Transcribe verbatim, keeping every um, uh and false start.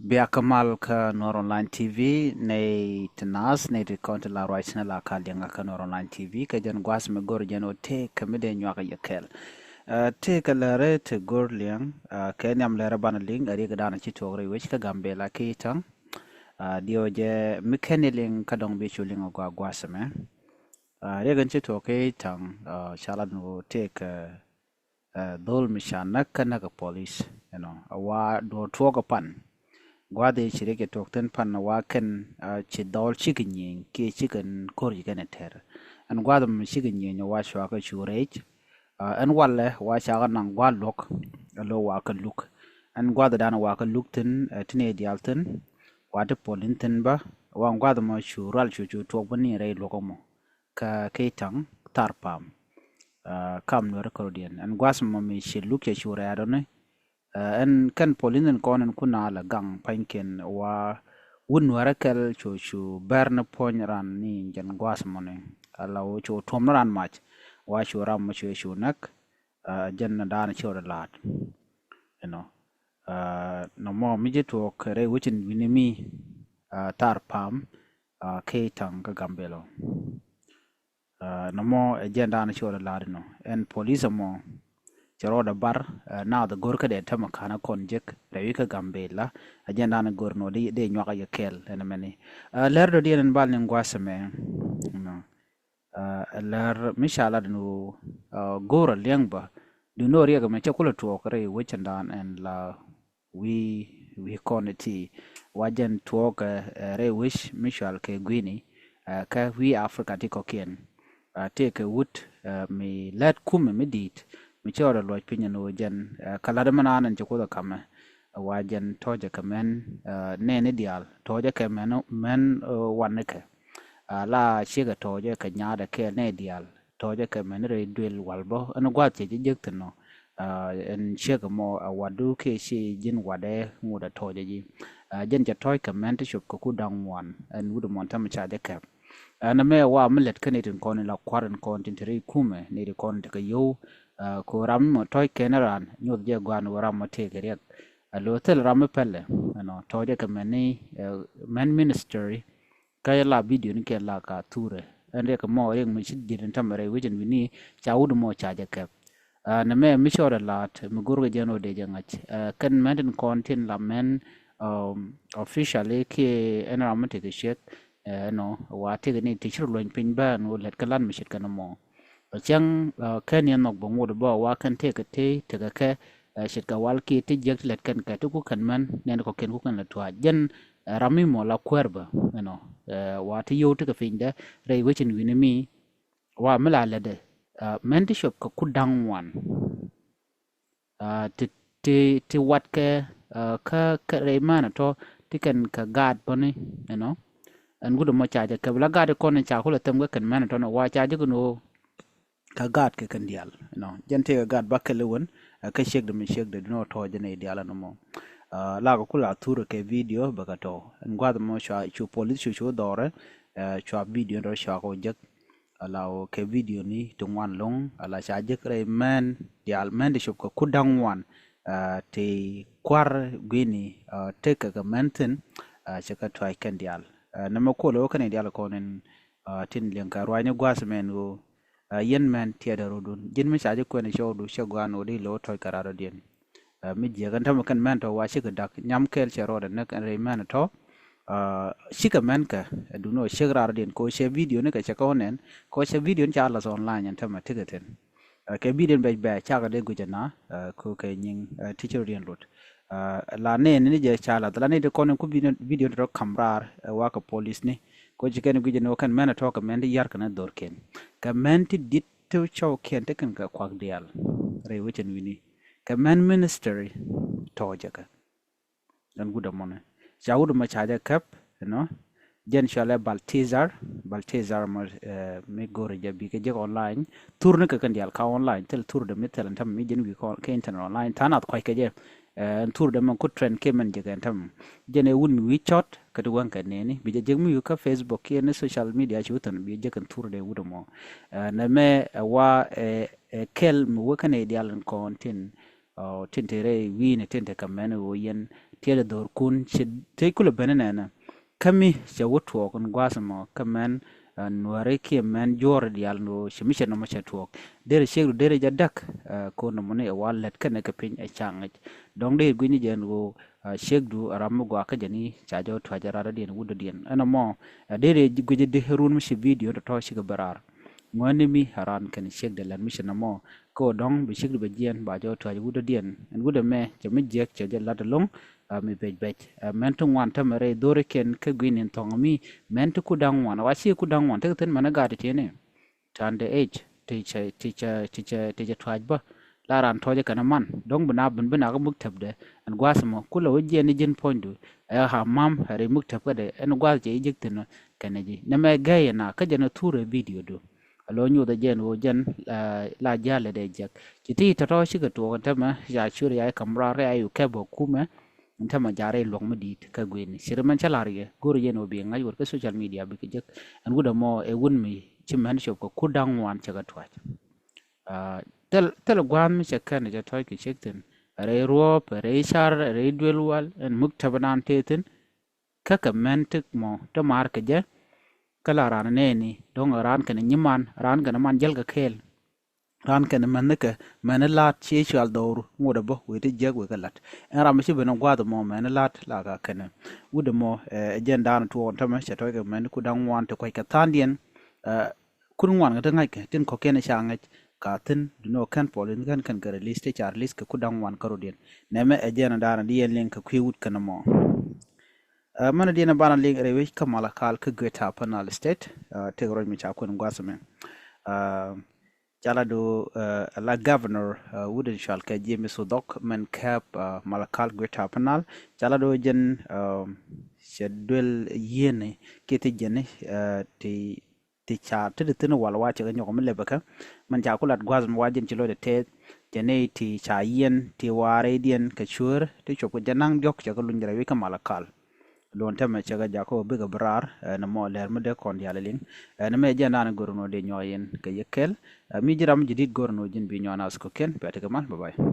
Bia kä mal kä Nuɔr Online T V, nɛy ti naath, nɛy ti kɔn ti la ruac ni la ka liɛŋä kä Nuɔr Online T V, kä jɛn gua̱a̱th mi go̱r jɛn ɔ tëëk kä mi dee nyuak yɛ kɛɛl. Ɛ, tëëk kä lɛrɛ ti go̱r liɛŋ, ɛ, kɛ nhiam lɛrɛ banɛ liŋ, ɛ riɛk danɔ ci tuɔɔk rɛy wec kä Gambɛla ki taŋ. Ɛ, diɛw jɛ mi kɛn ni liŋ kä dɔŋ bi cu liŋ ɛ gua̱a̱th gua̱a̱th ɛmɛ. Ɛ, riɛk in ci tuɔɔk ki taŋ, ɛ, ca lat ni ɣöö tëëk, ɛ, ɛ, dhol mi ca näk kä näk ɛ polis, you know, a wa duɔ̱ɔ̱r tuɔɔk ɛ pan. Gua̱a̱th i̱ ci riɛk cɛ tuɔɔk thi̱n pan a wa kɛn, ɛ, ci dhɔl cikɛ nyieny kiɛ cikɛ ko̱r ci kɛn ɛ tɛr. Ɛn gua̱a̱th mi cikɛ nyieny a wa cua kä cu rɛc, ɛ, ɛn walɛ wa ca kä naŋ gua̱a̱th luɔ̱k, ɛ lo̱ wa kä luk. Ɛn gua̱a̱th dan wa kä luk thi̱n, ɛ, ti nɛy diaal thi̱n, wa ti pol in thi̱n bä, wa gua̱a̱th mɔ cu rual cu cu tuɔɔk bä ni rɛy luɔ̱k mɔ. Kä ki taŋ thar pam, ɛ, kam Nuɛri kärɔ̱diɛn. Ɛn gua̱a̱th mɔ mi ci luk cɛ cu rɛ̈ɛ̈r ɔni, ɛ, ɛn kɛn pol in thi̱n kɔn in kun a lɛ gaŋ pa̱nykiɛn wa wut Nuɛri kɛl cu cu bɛr ni puɔ̱ny ran ni jɛn gua̱a̱th mɔni. Ala wä cu tuɔm ni ran mac wa cu ram mɔ cu cu näk, ɛ, jɛn ni da̱a̱n ci wä dee la̱a̱t. You know, ɛ, nɔmɔ mi ji̱ tuɔɔk rɛy wecin wi̱ni mi, ɛ, thar pam, ɛ, ki taŋ kä Gambɛla. Ɛ, nɔmɔ ɛ jɛn da̱a̱n ci wä dee la̱a̱t inɔ. Ɛn polis ɛmɔ cɛ rɔɔdɛ bar, ɛ, naath go̱r kä dee tämɛ ka̱n ɛ kɔn jek rɛy wi̱c kä Gambɛla. Ɛ jɛn da̱a̱n go̱r nɔ dee, dee nyuak ɛ yɛ kɛɛl ɛn ɛmɛni. Ɛ, lɛr dɔ̱diɛn ɛn bal ni gua̱a̱th ɛmɛ. You know, ɛ, lɛr mi ca lat ni ɣöö, ɛ, go̱r ɛ liɛŋ bä. Duŋni ɣöö riɛk ɛmɛ cɛ kulɛ tuɔɔk rɛy wec ɛn da̱a̱n ɛn la wi̱i̱, wi̱i̱ kɔn iti wa jɛn tuɔɔkɛ, ɛ, rɛy wec mi cual kɛ gui̱ni, ɛ, kä wi̱i̱ Africa ti kɔ̱kiɛn. Ɛ, tëëkɛ wut, ɛ, mi lät kumɛ mi di̱i̱t mi cɛ rɔ luɔc piny ɛn ɣöö jɛn, ɛ, kɛ la̱t mi naan ɛn cɛ Kuoth ɛ kamɛ, ɛ, wa jɛn tɔ̱ɔ̱cɛ kɛ mɛn, ɛ, nɛɛni diaal, tɔ̱ɔ̱cɛ kɛ mɛn, mɛn, ɛ, wanikɛ. Ɛ, la ciekɛ tɔ̱ɔ̱cɛ kɛ nyaatdɛ kɛɛl nɛy diaal, tɔ̱ɔ̱cɛ kɛ mɛn rɛy duël wal bä ɛn gua̱a̱th cɛ ji̱ jek thi̱n nɔ. Ɛ, ɛn ciek ɛmɔ ɛ watdu kiɛ ci ji̱n watdɛ ŋot ɛ tɔ̱ɔ̱cɛ ji̱. Ɛ, jɛn cɛ tɔ̱ɔ̱c kɛ mɛn ti cop kɛ kur da̱ŋ ŋuan ɛn wut ɛmɔ tämɛ ca jɛ kɛp. Ɛn ɛmɛ wa mi lät kä nɛy tin kɔn in la kua̱r in kɔn tin te rɛy kumɛ, nɛy tin kɔn in te kɛ yio̱w. Ɛ, kɛ ɣöö ram mi mɔ tɔ̱ɔ̱c kɛn raan nyoth jɛ gua̱a̱n ɣöö ram mɔ tëëkɛ riɛk. Ɛ, lo̱ thil ram mi pɛlɛ, you know, tɔ̱ɔ̱cɛ kɛ mɛn ni, ɛ, mɛn ministry. Kä la video ni kɛ la ka thurɛ. Ɛn riɛk mɔ riɛk mi ci ji̱n in tämɛ rɛy wecin wi̱ni ca wut mɔ ca jɛ kɛp. Ɛ, nɛmɛ mi cɔɔdɛ la̱a̱t mi go̱rkɛ jɛn ɣöö dee jɛ ŋa̱c. Ɛ, kɛn mɛn tin kɔn tin la mɛn, um, officially kiɛ ɛn ram mi tekɛ ciek, ɛ, nɔ, wa tekɛ ni ti ci rɔ luɔ̱ny piny bä ɛn ɣöö lät kɛ la̱t mi ce̱tkɛ nɔmɔ. Ɛ, cäŋ, ɛ, kɛn yɛn nhɔk bä ŋot bä wa kɛn tekɛ ti tekɛ kɛ, ɛ, ce̱tkɛ wal kiɛ ti jiäk ti lät kɛn kɛ ti ku kɛn mɛn nɛn kɔ̱kiɛn ku kɛn la tua̱a̱c. Jɛn, ɛ, ram mi mɔ la kuäär bä, you know, ɛ, wa ti yio̱w tekɛ pinydɛ rɛy wecin wi̱ni mi, wa mi la lätdɛ, ɛ, mɛn ti cop kɛ kur da̱ŋ ŋuan. Ɛ, ti, ti, ti watkɛ, ɛ, kä, kä rɛy mänɛ tɔ̱ ti kɛn kɛ gaat bäni, you know. Ɛn wut ɛmɔ ca jɛ kɛp la gaat ikɔn in ca kulɛ thɛm kä kɛn mänɛ tɔ̱ ni wa ca jɛ kɛn ɣöö kä gaat kɛ kɛn diaal, you know. Jɛn tëëkɛ gaat bäkɛl iwän, ɛ, kä ciekdɛ mi ciekdɛ duŋni ɣöö tɔ̱ɔ̱cɛ nɛy diaal ɛn ɛmɔ. Ɛ, la kɛ kula thurɛ kɛ video bɛ kɛ tɔ̱. Ɛn gua̱a̱th ɛmɔ cua cu polis cu cu dhɔrɛ, ɛ, cua video ni rɔ cua kɛ wä jek. Ala wä kɛ video ni ti ŋuan lo̱ŋ, ala ca jek rɛy mɛn diaal, mɛn ti cop kɛ kur da̱ŋ ŋuan, ɛ, ti kua̱r gui̱ni, ɛ, tekɛ kɛ mɛn thi̱n, ɛ, cɛ kɛ tua̱c kɛn diaal. Ɛ, nɛmɛ kuɔlɛ wä kɛn diaal kɔn in, ɛ, tin liɛŋ kɛ ruaacni gua̱a̱th mɛn ɣöö, ɛ, yɛn mɛn tiɛɛdɛ rɔ̱dun. Ji̱n mi ca ji̱ kuɛn i̱ cɔwdu cɛ gua̱a̱n ɣöö di lo̱ tɔ̱c kɛ raar rɔ̱diɛn. Ɛ, mi jiäk ɛn tämɛ kɛn mɛn tɔ̱ wa cikɛ da̱k nyam kɛɛl cɛ rɔɔdɛ näk ɛn rɛy mɛn tɔ̱. Ɛ, cikɛ mɛn kɛ, ɛ, duŋni ɣöö ciek raar rɔ̱diɛn kɛ ɣöö cɛ video ni kɛ cɛ kɛ wä nɛn kɛ ɣöö cɛ video ni ca lath online ɛn tämɛ tekɛ thi̱n. Ɛ, kɛ video ni bɛc bɛ cakɛ dee gui̱c ɛna, ɛ, kɛ ɣöö kɛ nyiŋ, ɛ, ti ci rɔ̱diɛn luɔt. Ɛ, la nɛɛni ni jɛ ca lath la nɛy ti kɔn in ku video, video ni rɔ ka̱m raar, ɛ, wakɛ polis ni. Kɛ ɣöö ci kɛn gui̱c ɛn ɣöö kɛn mɛn tɔ̱ kɛ mɛn ti ya̱r kɛn dhorkiɛn. Kɛ mɛn ti di̱t ti cɔwkiɛn ti kɛn kɛ kuak diaal rɛy wecin wi̱ni. Kɛ mɛn ministry tɔ̱ jɛ kɛ. Ɛn wut ɛmɔni ca wut ɛmɔ ca jɛ kɛp, you know. Jɛn cɔalɛ Baltazar, Baltazar mɔ, ɛ, mi go̱o̱rɛ jɛ bikɛ jek online. Thur ni kɛ kɛn diaal ka online, thil thurdɛ mi thil ɛn tämɛ mi ji̱n wi̱i̱ kɛ internet online. Tha̱a̱ŋ nath kua̱ckɛ jɛ, ɛ, ɛn thurdɛ mɛ ku trend kiɛ mɛn jek ɛn tämɛ. Jɛn ɛ wut mi wi̱i̱ cɔt, kä ti wäŋkɛ nɛɛni. Bi jɛ jek mi wi̱i̱ kä Facebook kiɛ ni social media ci wä thi̱n bi jɛ jek ɛn thurdɛ wut ɛmɔ. Ɛ, nɛmɛ ɛ wa, ɛ, ɛ kɛl mi wä kä nɛy diaal ɛn kɔn tin Ɔ, tin te rɛy wi̱i̱ni tin te kɛ mɛn ɣöö yɛn tiɛɛl dhorkun ci tëë kulɛ ben nɛnɛ. Kä mi cɛ wä tuɔɔk in gua̱a̱th ɛmɔ kä mɛn, ɛ, nuääri kiɛ mɛn juɔ̱ɔ̱r diaal ni ɣöö ci mi cɛ nɔmɔ cɛ tuɔɔk. Derɛ ciekdu derɛ jɛ däk, ɛ, ko̱n nɔmɔ ni ɛ wal lät kɛnɛ kɛ piny ɛ ca ŋäc. Dɔ̱ŋ dee gui̱ny jɛn ɣöö, ɛ, ciekdu ɛ ram mi gɔaa kä jɛn i̱ ca jɛ wä tuac ɛ radɔ̱diɛn wutdɔ̱diɛn. Ɛn ɛmɔ, ɛ, derɛ gui̱ny di run mi ci bidio tɔ̱tɔ̱ cikɛ bɛ raar. Ŋuäni mi ɛ ran kɛn ciekdɛ lät mi ci nɔmɔ. Kä ɣöö dɔ̱ŋ bi ciekdu bɛ jiɛn ba jɛ wä tuac wutdɔ̱diɛn. Ɛn wutdɛ mɛ cɛ mi jiäk cɛ jɛ lat ɛlɔ̱ŋ, ɛ, mi bɛc bɛc. Ɛ, mɛn ti ŋuan tämɛ rɛy dhorikiɛn kä gui̱n in thɔ̱ŋ mi mɛn ti ku da̱ŋ ŋuan. Wa ci ku da̱ŋ ŋuan tekɛ thi̱n mɛn ɛ gaat tiɛni. Tandɛ age ti cɛ, ti cɛ, ti cɛ, ti cɛ tuac bä. La ran tɔcɛ kɛn man. Dɔ̱ŋ bi na bin bi na kä muk tɛpdɛ. Ɛn gua̱a̱th mɔ kulɛ wä jiɛn ni ji̱n puɔ̱nydu. Ɛ ha mam ɛ rɛy muk tɛp kädɛ. Ɛn gua̱a̱th cɛ ji̱ ji̱k thi̱n kɛnɛ ji̱. Nɛmɛ gɛy ɛ na kä jɛn ɛ thur ɛ bidio du. A lo̱ nyuuth ɛ jɛn ɣöö jɛn, ɛ, la jiaal lɛ dee jiäk. Ci ti tɔ̱tɔ̱ cikɛ tuɔɔk ɛn tämɛ, ya curi ya i̱ ka̱m raar ya i̱ kɛp ɛ kumɛ. Ɛn tämɛ ja̱r i̱ luɔ̱k mi di̱i̱t kä gui̱ni. Ci ri mɛn cä la̱r yɛ, go̱o̱r yɛn ɣöö bi ŋa̱c wër kä social media bikɛ jek. Ɛn wut ɛmɔ ɛ wut mi ci mɛn cop kɛ kur da̱ŋ ŋuan cɛ kɛ tuac. Ɛ, thil, thil gua̱a̱th mi cɛ kɛn cɛ tɔ̱c kɛ ciek thi̱n. Rɛy ruɔ̱ɔ̱p, rɛy car, rɛy duel wal, ɛn muk tɛpɛ naan tëë thi̱n. Kä kɛ mɛn ti mɔ ti maar kɛ jɛ. Kä la raan nɛɛni dɔ̱ŋ raan kɛn nyiman, raan kɛn man jäl kɛ kɛɛl. Raan kɛn mɛn ni kɛ mɛn ni laat ci cual dhɔr ŋot ɛ bä wee ti jiäk wee kɛ la̱t. Ɛn ram mi ci ben gua̱a̱th mɔ mɛn ni laat la ka kɛn. Wut ɛmɔ, ɛ, jɛn daan tuɔɔk tämɛ cɛ tɔc kɛ mɛn ni ku da̱ŋ ŋuan ti kuac kɛ tha̱a̱ŋdiɛn. Ɛ, kun ŋuan kɛ ti ŋa̱ckɛ tin kɔ̱kiɛn ca ŋäc ka thi̱n dunɔ kɛn puɔl in kɛn kɛn kɛ release ti ca release kɛ ku da̱ŋ ŋuan kä rɔ̱diɛn. Nɛmɛ ɛ jɛn daan di yɛn liŋ kɛ kui̱ wut kɛn mɔ. Ɛ, mɛn diɛn banɛ liŋ rɛy wec kä Malakal kä Greater Upper Nile State, ɛ, tëk rɔ̱c mi ca kuɛn gua̱th mɛ. Ɛ, ca la do, ɛ, la governor, ɛ, wut in cual kɛ James Odhok mɛn kɛp, ɛ, Malakal Greater Upper Nile. Ca la do jɛn, ɛ, cɛ duel yieni kiɛ ti jɛni, ɛ, ti ti ca ti di thin wal wa cɛ kɛ nyɔk mi lɛpɛ kɛ. Mɛn ca ku lat gua̱th mi wa jɛn ci lɔcdɛ tɛth. Cɛ ni ti ca yiɛn ti wa̱a̱ rɛydiɛn kɛ cuäär ti cuɔp kɛ jɛ naŋ diɔ̱k cɛ kɛ luny rɛy wi̱c kä Malakal. Luɔn tɛmɛ cɛ kɛ jakä wä bikɛ bi raar, ɛ, nɛ mɔ lɛr mi dee kɔn diaal liŋ. Ɛ, nɛ mɛ jɛn da̱a̱n go̱r nɔ dee nyɔɔ yɛn kɛ yɛ kɛl. Ɛ, mi ji̱ ram ji̱ di̱t go̱r nɔ ji̱n bi nyɔɔ nath kɔ kɛn pɛt kɛ mal. Bye bye.